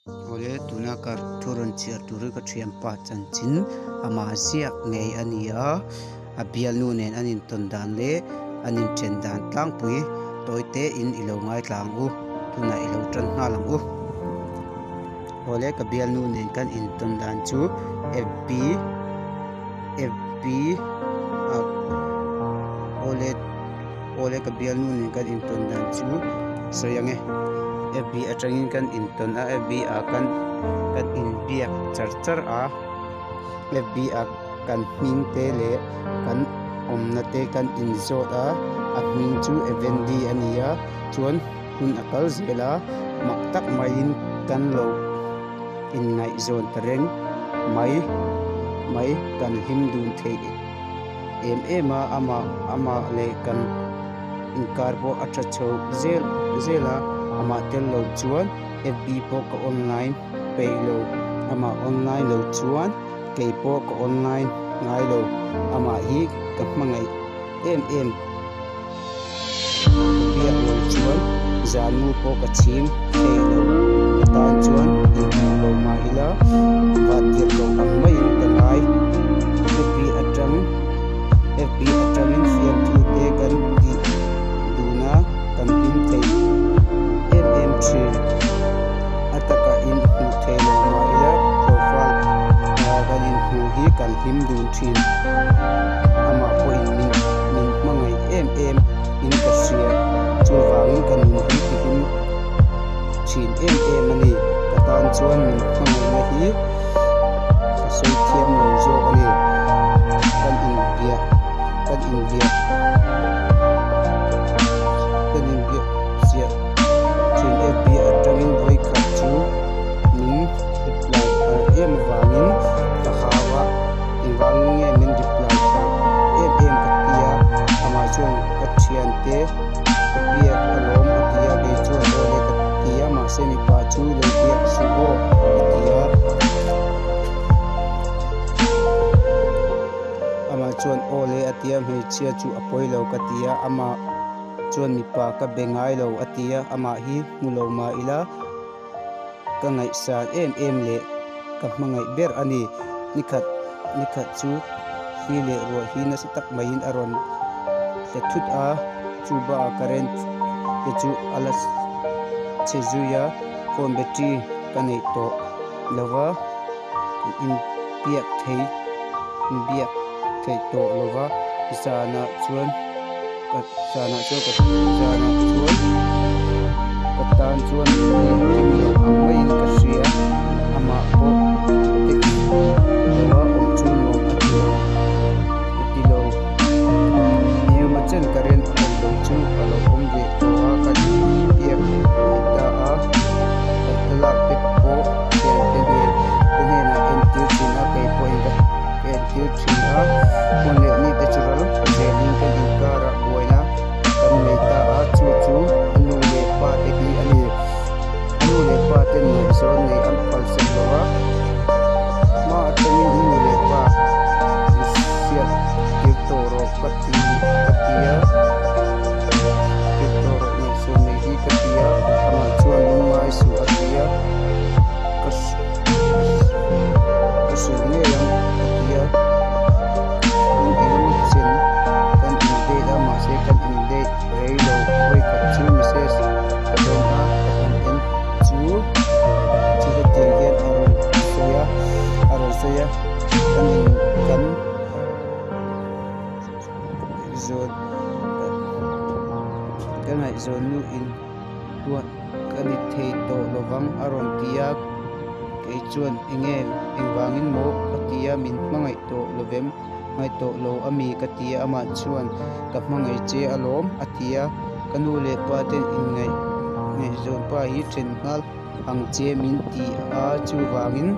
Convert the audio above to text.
Awle, tuna ka thu rawn chhiar tur hi ka thianpa chanchin amah ziak ngei a ni a, a bialnu nen an intawn dan leh an inthen dan tlangpui tawi te in i lo ngaithla ang u, tunah i lo tan nghal ang u. Awle, ka bialnu nen kan intawn dan chu FB FB ah awle. Awle ka bialnu nen kan intawn dan chu sawi ang e. FB atangin kan intawn a, FB ah kan kan inbiak char char a, FB ah kan hming te leh kan awmna te kan inzawt a, a hming chu Evendy a ni a, chuan hun a kal zel a, mak tak maiin kan lo inngaihzawn ta reng mai mai kan hlim dun theih. em em a amah amah leh kan inkar pawh a tha chho zel zel a amah tel lo chuan fb pawh ka online peih lo amah online lo chuan kei pawh ka online ngai lo amah hi ka hmangaih em em ka biak lo chuan zan mu pawh ka chhing thei lo ka tan chuan inhmuh lo mah ila vah tirh loh ang maiin ka ngai fb atang fb atangin fiamthu te kan tih dun a kan hlim thei em em thin a takah inhmuh thei lo mah ila profile ah kan inhmuh hi kan hlim dun thin amah pawhin min min hmangaih em em in ka hria chuvangin ka nun hi ti hlim thin em em a ni ka tan chuan min hmangaihna hi ka sawi thiam lo zawk a ni kan inbiak kan inbiak kan inbiak chiah thin fb atangin vawikhat chu min reply har em avangin ka hau a. Engvangin nge min reply phah em em ka ti a, amah chuan ka thiante ka biak alawm a ti a, kei chuan aw le ka ti a, mahse mipa chu lo biak suh aw ka ti a. Amah chuan aw le a ti a, hmeichhia chu a pawi lo ka ti a, amah chuan mipa ka be ngai lo a ti a, amah hi hmu lo mah ila. Ka ngaihsan em em leh ka hmangaih ber a ni. Nikhat nikhat chu thli leh ruah hi nasa tak maiin a rawn tle thut a, chu bakah current te chu a la chhe zui a, phone battery ka neih tawh lo va, inbiak thei inbiak theih tawh lo va, zanah chuan. Ka zanah chuan ka zanah chuan ka tan chuan mi a kim lo ang maiin ka hria amah pawh text lova awm chu nuam a ti lo a ti lo engemaw chen current a awm lo chu a lo awm ve tawh a ka inbiak leh ta a ka thlalak te pawh thiante nen te hnenah entir thin a kei pawhin ka entir thin a hun leh ni te chu ral zelin kan inkarah buaina kan nei ta a chu chu a nu leh pa te hi a ni a nu leh pa ten ngaihzawn nei an phal sek lo a hma atangin a nu leh pa hriat tir tawh rawh ka ti ka ti a tir tawh rawh ngaihzawn nei hi ka ti a amah chuan lungngai suh a ti a ka ka hrilh ngei ang ka ti a hun engemaw chen kan in date a mahse kan in date rei lo vawikhat chu message ka dawng a ka han en chu chu hetiang hian a rawn sawi a a rawn sawi a kan in kan zawn ka ngaihzawn nu in huat ka ni thei tawh lovang a rawn ti a kei chuan enge engvangin maw ka ti a min hmangaih tawh lovem hmangaih tawh lo a mi ka ti a amah chuan ka hmangaih che alawm a ti a ka nu leh pa ten inngaih ngaihzawn pa hi then nghal ang che min ti a chuvangin.